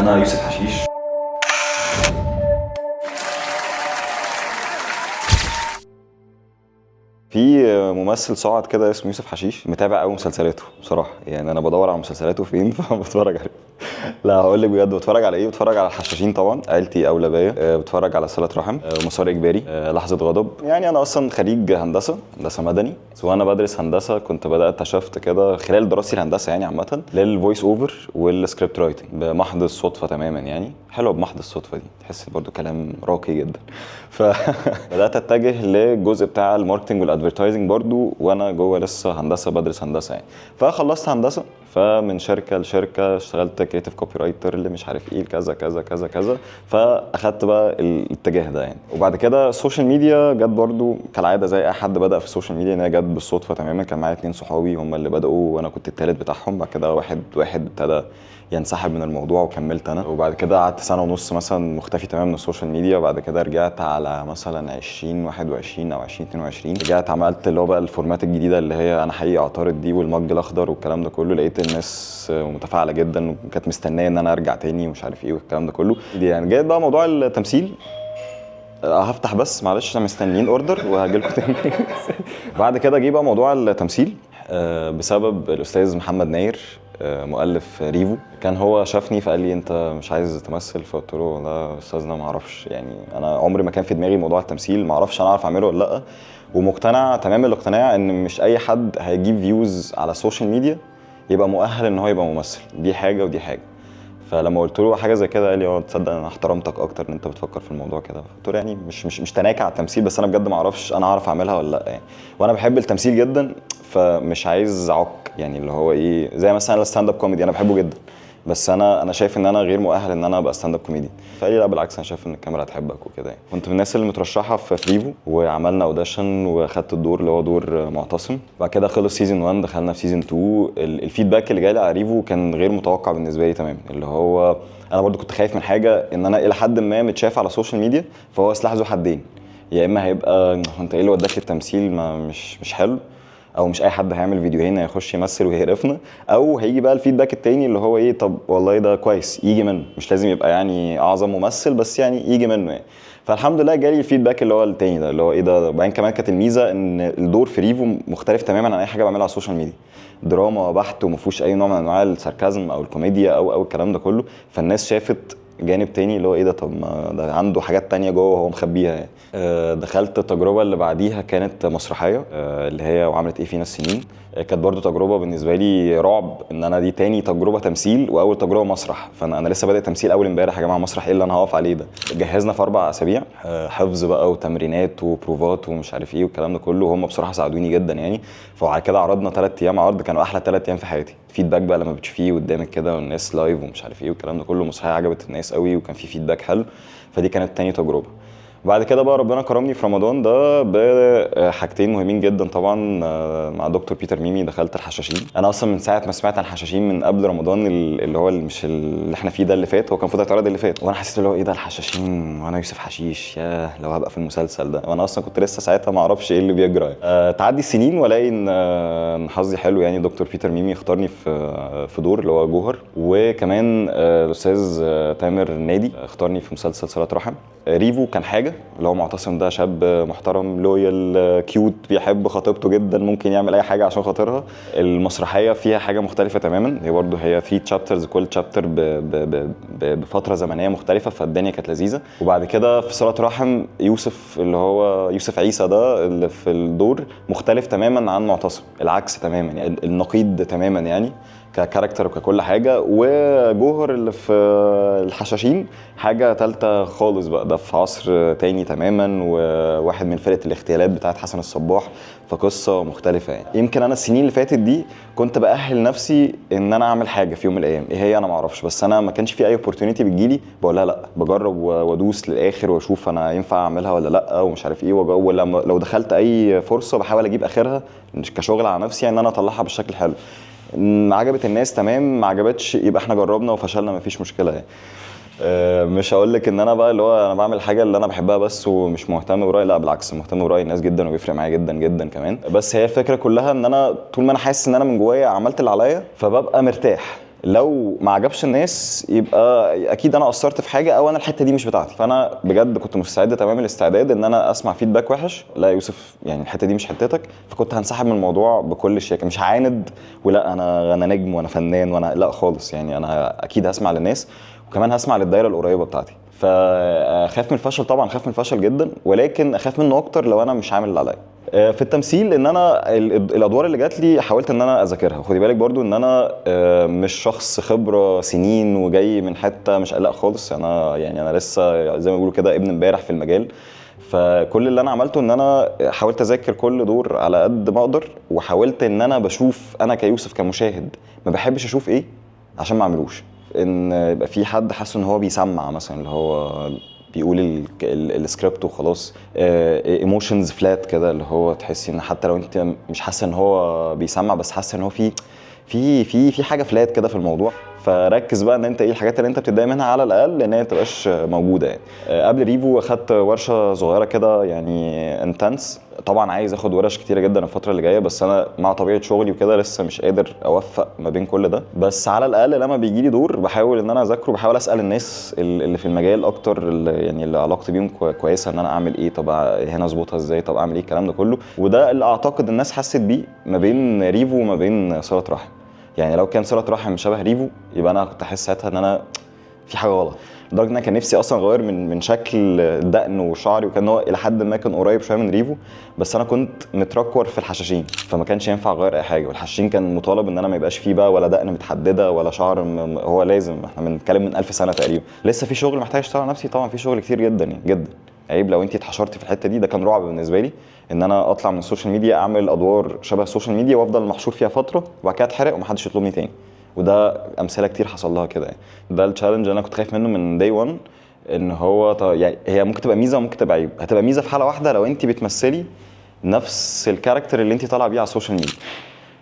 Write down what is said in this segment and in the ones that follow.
انا يوسف حشيش. في ممثل صاعد كده اسمه يوسف حشيش، متابع قوي مسلسلاته بصراحة، يعني انا بدور على مسلسلاته فين فبتفرج عليه. لا هقول لك بجد بتفرج على ايه، بتفرج على الحشاشين طبعا، عيلتي اولى بيا، بتفرج على صله رحم، مسار اجباري، لحظة غضب. يعني انا اصلا خريج هندسة مدني، وانا بدرس هندسة كنت بدات shift كده خلال دراستي الهندسة يعني عامة لل voice over وال script writing بمحض الصدفة تماما، يعني حلوة بمحض الصدفة دي، تحس برضو كلام راقي جدا. فبدات اتجه للجزء بتاع ال marketing وال advertising برضو وانا جوه لسه هندسة، بدرس هندسة يعني. فخلصت هندسة، فمن شركة لشركة اشتغلت creative copywriter اللي مش عارف ايه كذا كذا كذا كذا، فاخدت بقى الاتجاه ده يعني. وبعد كده ال social media جت برضو كالعادة زي اي حد بدا في ال social media، ان هي جت بالصدفة تماما. كان معايا 2 صحابي هم اللي بداوا وانا كنت الثالث بتاعهم. بعد كده واحد ابتدى ينسحب من الموضوع وكملت انا. وبعد كده قعدت 1.5 سنة مثلا مختفي تماما من ال social media. وبعد كده رجعت على مثلا 2021 او 2022، رجعت عملت اللي هو بقى ال format الجديدة اللي هي انا حقيقي اعترض دي وال mug الاخضر والكلام ده كله. لقيت الناس متفاعله جدا وكانت مستنيه ان انا ارجع تاني ومش عارف ايه والكلام ده كله. دي يعني جاي بقى موضوع التمثيل، هفتح بس معلش احنا مستنيين order وهاجي لكم تاني. بعد كده جه بقى موضوع التمثيل بسبب الاستاذ محمد ناير، مؤلف ريفو. كان هو شافني فقال لي انت مش عايز تمثل؟ فقلت له لا استاذنا ما اعرفش، يعني انا عمري ما كان في دماغي موضوع التمثيل، ما اعرفش انا اعرف اعمله ولا لا، ومقتنع تمام الاقتناع ان مش اي حد هيجيب views على ال social media يبقى مؤهل ان هو يبقى ممثل، دي حاجة ودي حاجة. فلما قلت له حاجة زي كده قال لي اه تصدق انا احترمتك اكتر ان انت بتفكر في الموضوع كده. فقلت له يعني مش تناكة على التمثيل، بس انا بجد ما اعرفش انا اعرف اعملها ولا لا يعني، وانا بحب التمثيل جدا فمش عايز اعك يعني، اللي هو ايه زي مثلا ال stand up comedy انا بحبه جدا، بس انا شايف ان انا غير مؤهل ان انا ابقى stand up comedy. فقال لي لا بالعكس انا شايف ان الكاميرا هتحبك وكده يعني. كنت من الناس اللي مترشحه في ريفو وعملنا audition وخدت الدور اللي هو دور معتصم. بعد كده خلص season 1 دخلنا في season 2. ال feedback اللي جاي لي على ريفو كان غير متوقع بالنسبة لي تماما، اللي هو انا برضو كنت خايف من حاجة ان انا الى حد ما متشاف على ال social media، فهو سلاح ذو حدين، يا اما هيبقى انت ايه اللي وداك للتمثيل ما مش حلو، او مش اي حد هيعمل فيديوهين هيخش يمثل ويقرفنا، او هيجي بقى ال feedback التاني اللي هو ايه طب والله ده كويس يجي منه، مش لازم يبقى يعني اعظم ممثل بس يعني يجي منه يعني. فالحمد لله جالي ال feedback اللي هو التاني ده اللي هو ايه ده. وبعدين كمان كانت الميزة ان الدور في ريفو مختلف تماما عن اي حاجة بعملها على ال social media، دراما بحت وما فيهوش اي نوع من انواع ال sarcasm او الكوميديا او الكلام ده كله. فالناس شافت جانب تاني اللي هو ايه ده، طب ما ده عنده حاجات تانية جوه هو مخبيها يعني. دخلت التجربة اللي بعديها كانت مسرحية، اللي هي وعملت ايه فينا السنين. كانت برضو تجربة بالنسبة لي رعب، ان انا دي تاني تجربة تمثيل واول تجربة مسرح، فانا لسه بادئ تمثيل اول امبارح يا جماعة، مسرح ايه اللي انا هقف عليه ده؟ جهزنا في 4 اسابيع، حفظ بقى وتمرينات وبروفات ومش عارف ايه والكلام ده كله، وهم بصراحة ساعدوني جدا يعني. فبعد كده عرضنا 3 ايام عرض، كانوا احلى 3 ايام في حياتي. feedback بقى لما بتشوفيه قدامك كده والناس live ومش عارف ايه والكلام ده كله، مسرحية عجبت الناس قوي وكان في feedback حلو. فدي كانت تاني تجربه. بعد كده بقى ربنا كرمني في رمضان ده بحاجتين مهمين جدا طبعا، مع دكتور بيتر ميمي دخلت الحشاشين. انا اصلا من ساعة ما سمعت عن الحشاشين من قبل رمضان اللي هو مش اللي احنا فيه ده اللي فات، هو كان المفروض يتعرض اللي فات، وانا حسيت اللي هو ايه ده الحشاشين وانا يوسف حشيش، ياه لو هبقى في المسلسل ده، وانا اصلا كنت لسه ساعتها ما اعرفش ايه اللي بيجرى. تعدي السنين والاقي ان حظي حلو يعني، دكتور بيتر ميمي اختارني في دور اللي هو جوهر، وكمان الاستاذ تامر نادي اختارني في مسلسل صلة رحم. ريفو كان حاجة اللي هو معتصم ده شاب محترم loyal cute بيحب خطيبته جدا، ممكن يعمل اي حاجة عشان خاطرها. المسرحية فيها حاجة مختلفة تماما، هي برضه هي 3 chapters، كل chapter بفترة زمنية مختلفة، فالدنيا كانت لذيذة. وبعد كده في صله رحم يوسف اللي هو يوسف عيسى ده اللي في الدور مختلف تماما عن معتصم، العكس تماما يعني، النقيض تماما يعني ك character وككل حاجة. وجوهر اللي في الحشاشين حاجة ثالثة خالص بقى، ده في عصر تاني تماما، وواحد من فرقه الاغتيالات بتاعت حسن الصباح، فقصة مختلفة يعني. يمكن انا السنين اللي فاتت دي كنت باهل نفسي ان انا اعمل حاجة في يوم من الايام، ايه هي انا ما اعرفش، بس انا ما كانش في اي opportunity بتجيلي بقولها لا، بجرب وادوس للاخر واشوف انا ينفع اعملها ولا لا ومش عارف ايه، ولما لو دخلت اي فرصة بحاول اجيب اخرها كشغل على نفسي يعني، ان انا اطلعها بالشكل الحلو. عجبت الناس تمام، ما عجبتش يبقى احنا جربنا وفشلنا مفيش مشكلة يعني. مش هقول لك ان انا بقى اللي هو انا بعمل الحاجة اللي انا بحبها بس ومش مهتم براي، لا بالعكس مهتم براي الناس جدا وبيفرق معايا جدا جدا كمان. بس هي الفكرة كلها ان انا طول ما انا حاسس ان انا من جوايا عملت اللي عليا فببقى مرتاح، لو ما عجبش الناس يبقى اكيد انا قصرت في حاجة او انا الحتة دي مش بتاعتي. فانا بجد كنت مستعد تمام الاستعداد ان انا اسمع feedback وحش، لا يا يوسف يعني الحتة دي مش حتتك، فكنت هنسحب من الموضوع بكل شياكه، مش هعاند ولا انا نجم وانا فنان وانا لا خالص، يعني انا اكيد هسمع للناس وكمان هسمع للدايره القريبة بتاعتي. فاخاف من الفشل طبعا، اخاف من الفشل جدا، ولكن اخاف منه اكتر لو انا مش عامل اللي عليا. في التمثيل ان انا الادوار اللي جات لي حاولت ان انا اذاكرها. خدي بالك برضو ان انا مش شخص خبره سنين وجاي من حتة مش قلق خالص، انا يعني انا لسه زي ما بيقولوا كده ابن امبارح في المجال. فكل اللي انا عملته ان انا حاولت اذاكر كل دور على قد ما اقدر، وحاولت ان انا بشوف انا كيوسف كمشاهد ما بحبش اشوف ايه عشان ما اعملوش. ان يبقى في حد حاسس ان هو بيسمع مثلا، اللي هو بيقول السكريبت وخلاص، emotions flat كده، اللي هو تحسي ان حتى لو انت مش حاسه ان هو بيسمع بس حاسه ان هو في في في في حاجة flat كده في الموضوع. فركز بقى ان انت ايه الحاجات اللي انت بتتضايق منها على الاقل ان هي ما تبقاش موجودة يعني. قبل ريفو اخدت ورشه صغيرة كده يعني intense. طبعا عايز اخد ورش كتيرة جدا الفترة اللي جاية، بس انا مع طبيعة شغلي وكده لسه مش قادر اوفق ما بين كل ده. بس على الاقل لما بيجي لي دور بحاول ان انا اذاكره، بحاول اسال الناس اللي في المجال اكتر، اللي يعني اللي علاقتي بيهم كويسة، ان انا اعمل ايه، طب هنا اظبطها ازاي، طب اعمل ايه، الكلام ده كله. وده اللي اعتقد الناس حست بيه ما بين ريفو وما بين صله رحم. يعني لو كان صله رحم شبه ريفو يبقى انا كنت احس ساعتها ان انا في حاجة غلط، لدرجة ان انا كان نفسي اصلا اغير من شكل الدقن وشعري، وكان هو الى حد ما كان قريب شوية من ريفو، بس انا كنت متركور في الحشاشين فما كانش ينفع اغير اي حاجة. والحشاشين كان مطالب ان انا ما يبقاش فيه بقى ولا دقن متحدده ولا شعر هو لازم، احنا بنتكلم من 1000 سنة تقريبا. لسه في شغل محتاج اشتغل على نفسي طبعا، في شغل كتير جدا يعني جدا. عيب لو انت اتحشرتي في الحتة دي، ده كان رعب بالنسبة لي ان انا اطلع من ال social media اعمل ادوار شبه ال social media وافضل محشور فيها فترة وبعد كده اتحرق ومحدش يطلبني تاني، وده امثلة كتير حصل لها كده يعني. ده ال challenge اللي انا كنت خايف منه من day 1، ان هو يعني هي ممكن تبقى ميزة وممكن تبقى عيب. هتبقى ميزة في حاله واحدة، لو انت بتمثلي نفس ال character اللي انت طالعه بيه على ال social media.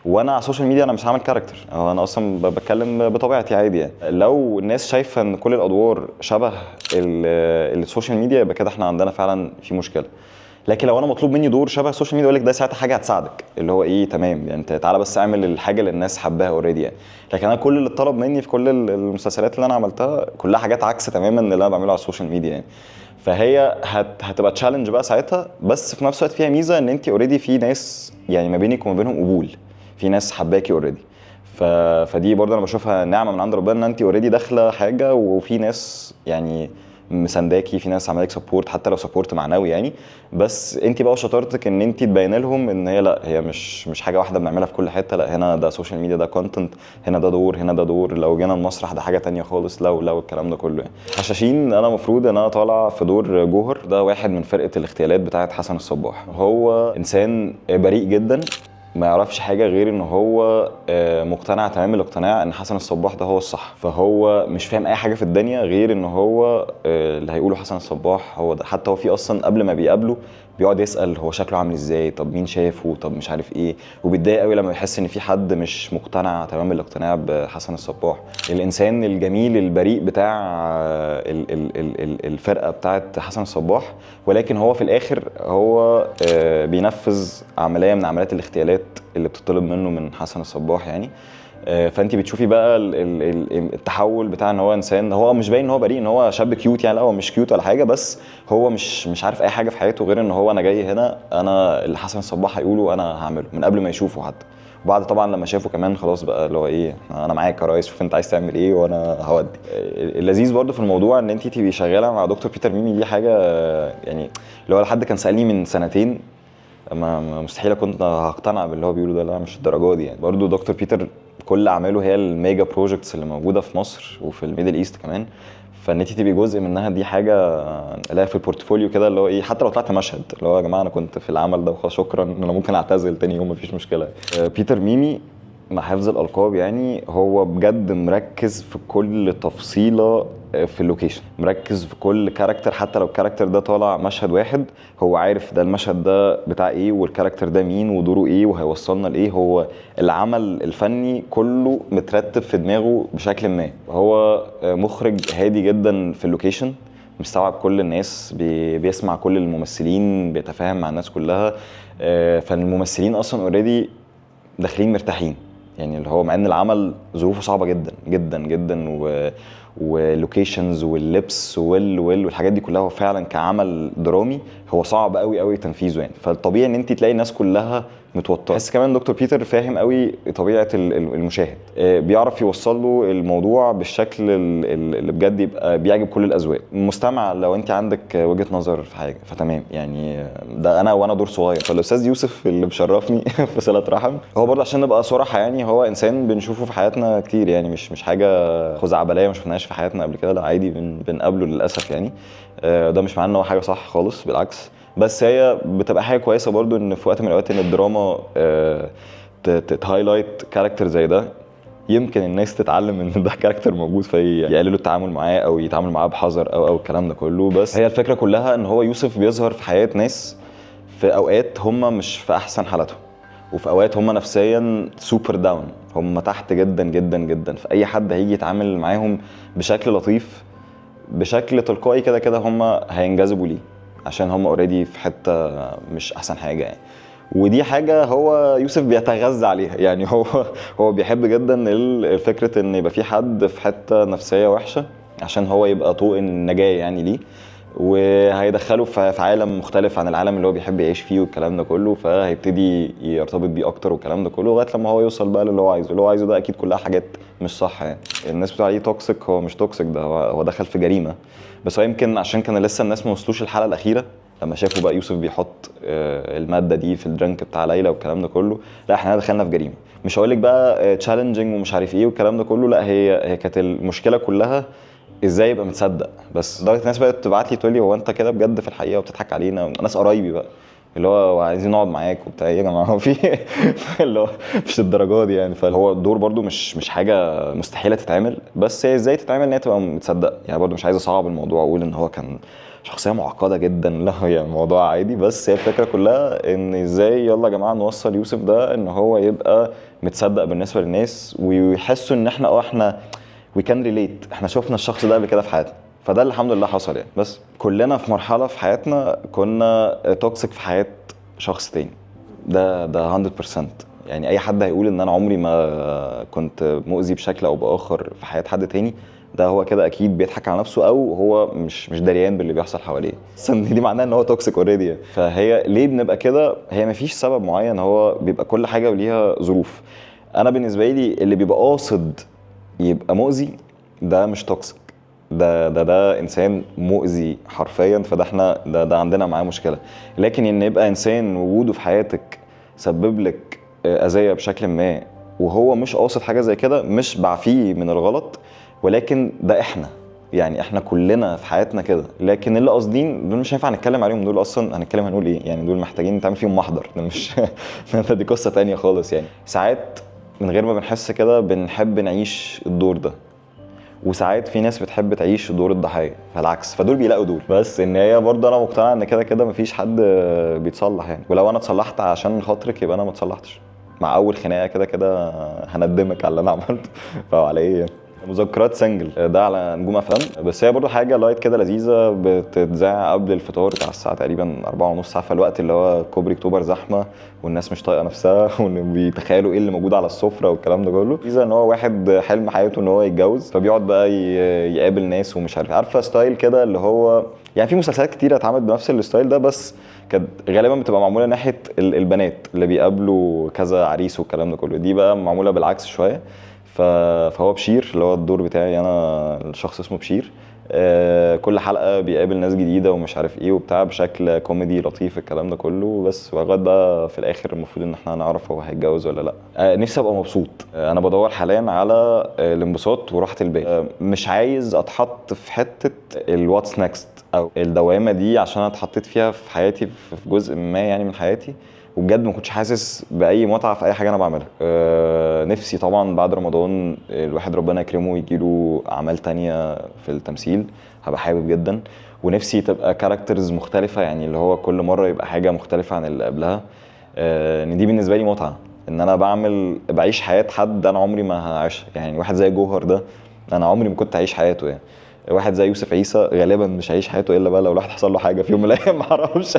وانا على ال social media انا مش عامل character، هو انا اصلا بتكلم بطبيعتي عادي يعني. لو الناس شايفه ان كل الادوار شبه ال social media يبقى كده احنا عندنا فعلا في مشكلة. لكن لو انا مطلوب مني دور شبه ال social media اقول لك ده ساعتها حاجة هتساعدك، اللي هو ايه تمام يعني انت تعالى بس اعمل الحاجة اللي الناس حباها already يعني. لكن انا كل اللي اتطلب مني في كل المسلسلات اللي انا عملتها كلها حاجات عكس تماما اللي انا بعمله على ال social media يعني. فهي هتبقى challenge بقى ساعتها، بس في نفس الوقت فيها ميزة ان انت already في ناس يعني ما بينك وما بينهم قبول، في ناس حباكي already. فدي برضه انا بشوفها نعمه من عند ربنا، ان انت already داخله حاجة وفي ناس يعني مسانداكي، في ناس عامله لك support حتى لو support معنوي يعني. بس انت بقى شطارتك ان انت تبين لهم ان هي لا، هي مش حاجة واحدة بنعملها في كل حتة، لا هنا ده social media ده content، هنا ده دور، هنا ده دور، لو جينا المسرح ده حاجة تانية خالص، لو الكلام ده كله يعني. حشاشين انا المفروض ان انا طالع في دور جوهر، ده واحد من فرقه الاغتيالات بتاعه حسن الصباح. هو انسان بريء جدا، ما يعرفش حاجة غير ان هو مقتنع تمام الاقتناع ان حسن الصباح ده هو الصح، فهو مش فاهم اي حاجة في الدنيا غير ان هو اللي هيقوله حسن الصباح هو ده. حتى هو في اصلا قبل ما بيقابله بيقعد يسال هو شكله عامل ازاي، طب مين شافه، طب مش عارف ايه، وبيتضايق قوي لما يحس ان في حد مش مقتنع تمام الاقتناع بحسن الصباح. الانسان الجميل البريء بتاع الفرقة بتاعت حسن الصباح، ولكن هو في الاخر هو بينفذ عملية من عمليات الاغتيالات اللي بتطلب منه من حسن الصباح يعني. فانت بتشوفي بقى التحول بتاع ان هو انسان، هو مش باين ان هو بريء، ان هو شاب cute يعني، لا هو مش cute ولا حاجة، بس هو مش عارف اي حاجة في حياته غير ان هو انا جاي هنا، انا اللي حسن الصباح هيقوله انا هعمله من قبل ما يشوفه حتى. وبعد طبعا لما شافه كمان خلاص بقى اللي هو ايه، انا معاك يا ريس، شوف انت عايز تعمل ايه وانا هودي. اللذيذ برده في الموضوع ان انت تبقي شغالة مع دكتور بيتر ميمي، دي حاجة يعني اللي هو لحد كان سالني من سنتين ما مستحيل كنت هقتنع باللي هو بيقوله ده، لا مش الدرجة دي يعني. برده دكتور بيتر كل اعماله هي ال mega projects اللي موجودة في مصر وفي ال Middle East كمان، فان انت تبقي جزء منها دي حاجة الاقيها في ال portfolio كده، اللي هو ايه حتى لو طلعت مشهد اللي هو يا جماعة انا كنت في العمل ده وخلاص شكرا، انا ممكن اعتزل تاني يوم مفيش مشكلة. بيتر ميمي مع حفظ الالقاب يعني هو بجد مركز في كل تفصيله في ال location، مركز في كل character، حتى لو ال character ده طالع مشهد واحد هو عارف ده المشهد ده بتاع ايه وال character ده مين ودوره ايه وهيوصلنا لايه. هو العمل الفني كله مترتب في دماغه بشكل ما. هو مخرج هادي جدا في ال location، مستوعب كل الناس، بيسمع كل الممثلين، بيتفاهم مع الناس كلها. فالممثلين اصلا already داخلين مرتاحين يعني اللي هو مع ان العمل ظروفه صعبة جدا جدا جدا و locations واللبس والحاجات دي كلها، هو فعلا كعمل درامي هو صعب قوي قوي تنفيذه يعني. فالطبيعي ان انت تلاقي الناس كلها متوترة. بس كمان دكتور بيتر فاهم قوي طبيعة المشاهد، بيعرف يوصل له الموضوع بالشكل اللي بجد يبقى بيعجب كل الاذواق. المستمع لو انت عندك وجهه نظر في حاجة فتمام يعني، ده انا وانا دور صغير. فالاستاذ يوسف اللي مشرفني في صله رحم، هو برضه عشان نبقى صراحة يعني هو انسان بنشوفه في حياتنا كتير يعني، مش حاجة خزعبليه ما شفناهاش في حياتنا قبل كده، لا عادي بنقابله للاسف يعني. ده مش معناه ان هو حاجة صح خالص، بالعكس، بس هي بتبقى حاجة كويسة برضو ان في وقت من الاوقات ان الدراما ت highlight character زي ده، يمكن الناس تتعلم ان ده character موجود فيقللوا التعامل معاه او يتعاملوا معاه بحذر او الكلام ده كله. بس هي الفكرة كلها ان هو يوسف بيظهر في حياة ناس في اوقات هم مش في احسن حالاتهم، وفي اوقات هم نفسيا super down، هم تحت جدا جدا جدا، فاي حد هيجي يتعامل معاهم بشكل لطيف بشكل تلقائي كده كده هم هينجذبوا ليه، عشان هم already في حتة مش احسن حاجة يعني. ودي حاجة هو يوسف بيتغذى عليها يعني، هو بيحب جدا الفكرة ان يبقى في حد في حتة نفسية وحشة عشان هو يبقى طوق النجاة يعني ليه، وهيدخله في عالم مختلف عن العالم اللي هو بيحب يعيش فيه والكلام ده كله، فهيبتدي يرتبط بيه اكتر والكلام ده كله، لغاية لما هو يوصل بقى للي هو عايزه. اللي هو عايزه ده اكيد كلها حاجات مش صح يعني. الناس بتقول عليه toxic، هو مش toxic، ده هو دخل في جريمة، بس هو يمكن عشان كان لسه الناس ما وصلوش الحلقة الاخيرة لما شافوا بقى يوسف بيحط المادة دي في ال drink بتاع ليلى والكلام ده كله، لا احنا دخلنا في جريمة. مش هقول لك بقى challenging ومش عارف ايه والكلام ده كله، لا هي كانت المشكلة كلها ازاي يبقى متصدق. بس لدرجة الناس بقت تبعت لي تقول لي هو انت كده بجد في الحقيقة وبتضحك علينا، ناس قرايبي بقى اللي هو عايزين نقعد معاك وبتاع، ايه يا جماعة هو في اللي هو مش الدرجة دي يعني. فهو الدور برده مش حاجة مستحيلة تتعمل، بس هي ازاي تتعمل ان هي تبقى متصدقه يعني. برده مش عايز اصعب الموضوع واقول ان هو كان شخصية معقدة جدا، لا هي الموضوع عادي، بس هي الفكرة كلها ان ازاي يلا يا جماعة نوصل يوسف ده ان هو يبقى متصدق بالنسبة للناس، ويحسوا ان احنا احنا we can relate، احنا شفنا الشخص ده قبل كده في حياتنا. فده اللي الحمد لله حصل يعني. بس كلنا في مرحلة في حياتنا كنا toxic في حياة شخص تاني، ده 100% يعني. اي حد هيقول ان انا عمري ما كنت مؤذي بشكل او باخر في حياة حد تاني، ده هو كده اكيد بيضحك على نفسه او هو مش دريان باللي بيحصل حواليه، بس ان دي معناها ان هو toxic already يعني. فهي ليه بنبقى كده؟ هي مفيش سبب معين، هو بيبقى كل حاجة وليها ظروف. انا بالنسبة لي اللي بيبقى قاصد يبقى مؤذي ده مش toxic، ده انسان مؤذي حرفيا، فده احنا ده عندنا معاه مشكلة. لكن ان يبقى انسان وجوده في حياتك سبب لك اذيه بشكل ما وهو مش قاصد حاجة زي كده، مش بعفيه من الغلط، ولكن ده احنا يعني احنا كلنا في حياتنا كده. لكن اللي قاصدين دول مش هينفع نتكلم عليهم، دول اصلا هنتكلم هنقول ايه يعني، دول محتاجين نتعمل فيهم محضر، ده مش دي قصة تانية خالص يعني. ساعات من غير ما بنحس كده بنحب نعيش الدور ده، وساعات في ناس بتحب تعيش دور الضحية، فالعكس، فدول بيلاقوا دول. بس ان هي برضه انا مقتنع ان كده كده مفيش حد بيتصلح يعني، ولو انا اتصلحت عشان خاطرك يبقى انا ما اتصلحتش. مع اول خناقه كده كده هندمك على اللي انا عملته، فعلى ايه يعني. مذكرات single ده على نجوم FM، بس هي برضه حاجة light كده لذيذة، بتتذاع قبل الفطار على الساعة تقريبا 4:30، عارفه الوقت اللي هو كوبري اكتوبر زحمة والناس مش طايقة نفسها وان بيتخيلوا ايه اللي موجود على السفرة والكلام ده كله. لذيذة ان هو واحد حلم حياته ان هو يتجوز، فبيقعد بقى يقابل ناس ومش عارف، عارفه style كده اللي هو يعني في مسلسلات كتيرة اتعملت بنفس ال style ده، بس كانت غالبا بتبقى معمولة ناحية البنات اللي بيقابلوا كذا عريس والكلام ده كله. دي بقى معمولة بالعكس شوية. فهو بشير اللي هو الدور بتاعي انا، الشخص اسمه بشير، كل حلقة بيقابل ناس جديدة ومش عارف ايه وبتاع بشكل كوميدي لطيف الكلام ده كله. بس ولغاية بقى في الاخر المفروض ان احنا نعرف هو هيتجوز ولا لا. نفسي ابقى مبسوط، انا بدور حاليا على الانبساط وراحة البال، مش عايز اتحط في حتة ال what's next او الدوامة دي، عشان انا اتحطيت فيها في حياتي في جزء ما يعني من حياتي، وبجد ما كنتش حاسس باي متعه في اي حاجة انا بعملها. نفسي طبعا بعد رمضان الواحد ربنا يكرمه ويجيله اعمال تانية في التمثيل، هبقى حابب جدا، ونفسي تبقى characters مختلفة، يعني اللي هو كل مرة يبقى حاجة مختلفة عن اللي قبلها. ان دي بالنسبة لي متعه، ان انا بعيش حياة حد انا عمري ما هعيشها. يعني واحد زي جوهر ده انا عمري ما كنت هعيش حياته يعني، واحد زي يوسف عيسى غالبا مش هعيش حياته الا بقى لو الواحد حصل له حاجة في يوم من الايام، ما اعرفش.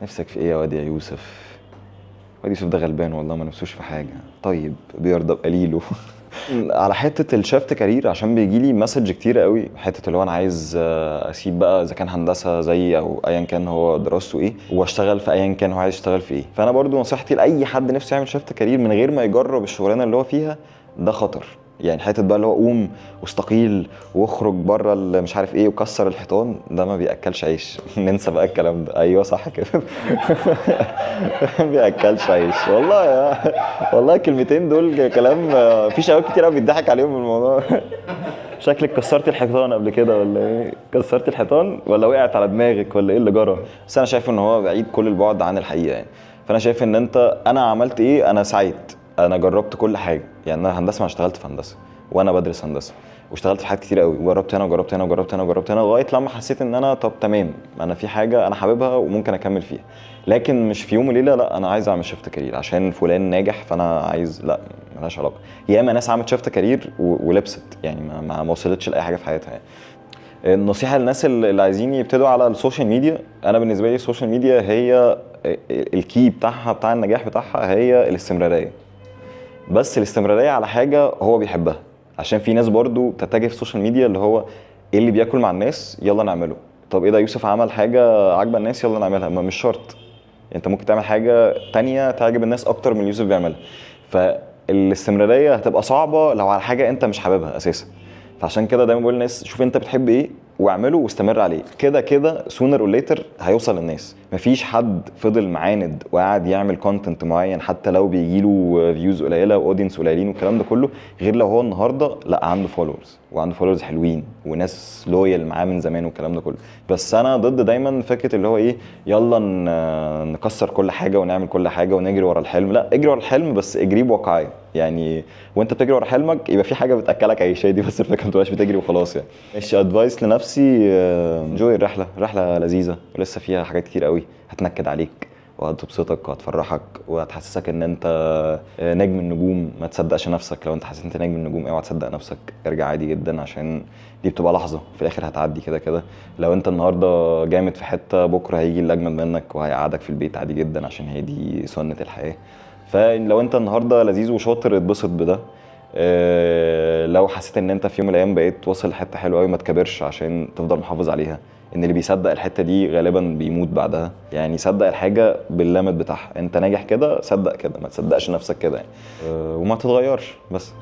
نفسك في ايه يا واد يا يوسف؟ واد يوسف ده غلبان والله، ما نفسوش في حاجه، طيب بيرضى بقليله. على حتة ال shift career، عشان بيجي لي message كتير قوي، حتة اللي هو انا عايز اسيب بقى اذا كان هندسة زي او ايا كان هو دراسته ايه، واشتغل في ايا كان هو عايز يشتغل في ايه. فانا برضو نصيحتي لاي حد نفسه يعمل shift career من غير ما يجرب الشغلانة اللي هو فيها، ده خطر. يعني حتة بقى اللي هو قوم واستقيل واخرج بره مش عارف ايه وكسر الحيطان، ده ما بياكلش عيش. ننسى بقى الكلام ده. ايوه صح كده، ما بياكلش عيش والله. يا والله الكلمتين دول كلام في شباب كتير قوي بيضحك عليهم بالموضوع. شكلك كسرت الحيطان قبل كده ولا ايه؟ كسرت الحيطان ولا وقعت على دماغك ولا ايه اللي جرى؟ بس انا شايف ان هو بعيد كل البعد عن الحقيقة يعني. فانا شايف ان انت، انا عملت ايه؟ انا سعيت، انا جربت كل حاجه. يعني انا هندسه، ما اشتغلت في هندسة وانا بدرس هندسه، واشتغلت في حاجات كتير قوي، وجربت هنا وجربت هنا وجربت هنا وجربت هنا، لغاية لما حسيت ان انا طب تمام، انا في حاجة انا حاببها وممكن اكمل فيها. لكن مش في يوم وليلة لا انا عايز اعمل shift career عشان فلان ناجح فانا عايز، لا ملهاش علاقه. ياما ناس عملت shift career ولبست، يعني ما وصلتش لاي حاجة في حياتها. يعني النصيحة للناس اللي عايزين يبتدوا على ال social media، انا بالنسبة لي ال social media هي ال key بتاعها، بتاع النجاح بتاعها، هي الاستمراريه. بس الاستمرارية على حاجة هو بيحبها، عشان في ناس برضو بتتجه في ال social media اللي هو ايه اللي بياكل مع الناس يلا نعمله. طب ايه ده، يوسف عمل حاجة عاجبه الناس يلا نعملها. ما مش شرط، انت ممكن تعمل حاجة تانية تعجب الناس اكتر من اللي يوسف بيعملها. فالاستمراريه هتبقى صعبة لو على حاجة انت مش حاببها اساسا. فعشان كده دايما بقول للناس شوف انت بتحب ايه واعمله واستمر عليه، كده كده sooner or later هيوصل للناس. مفيش حد فضل معاند وقاعد يعمل content معين حتى لو بيجيله views قليله و audience قليلين والكلام ده كله، غير لو هو النهارده لا عنده followers وعنده followers حلوين وناس loyal معاه من زمان والكلام ده كله. بس انا ضد دايما فكرة اللي هو ايه يلا نكسر كل حاجة ونعمل كل حاجة ونجري ورا الحلم. لا، اجري ورا الحلم بس اجريه بواقعية. يعني وانت بتجري ورا حلمك يبقى في حاجة بتاكلك عيش، هي دي بس الفكره، ما تبقاش بتجري وخلاص. يعني ماشي، advice لنفسي، enjoy الرحله، رحله لذيذة ولسه فيها حاجات كتير قوي هتنكد عليك وهتبسطك وهتفرحك وهتحسسك ان انت نجم النجوم. ما تصدقش نفسك، لو انت حسيت انت نجم النجوم اوعى تصدق نفسك، ارجع عادي جدا، عشان دي بتبقى لحظة في الاخر هتعدي كده كده. لو انت النهارده جامد في حتة، بكره هيجي اللي اجمد منك وهيقعدك في البيت عادي جدا، عشان هي دي سنة الحياة. فلو انت النهارده لذيذ وشاطر اتبسط بده. لو حسيت ان انت في يوم من الايام بقيت واصل لحته حلوة قوي ما تكبرش عشان تفضل محافظ عليها. ان اللي بيصدق الحتة دي غالبا بيموت بعدها. يعني صدق الحاجة بال limit بتاعها، انت ناجح كده صدق كده، ما تصدقش نفسك كده يعني. وما تتغيرش بس.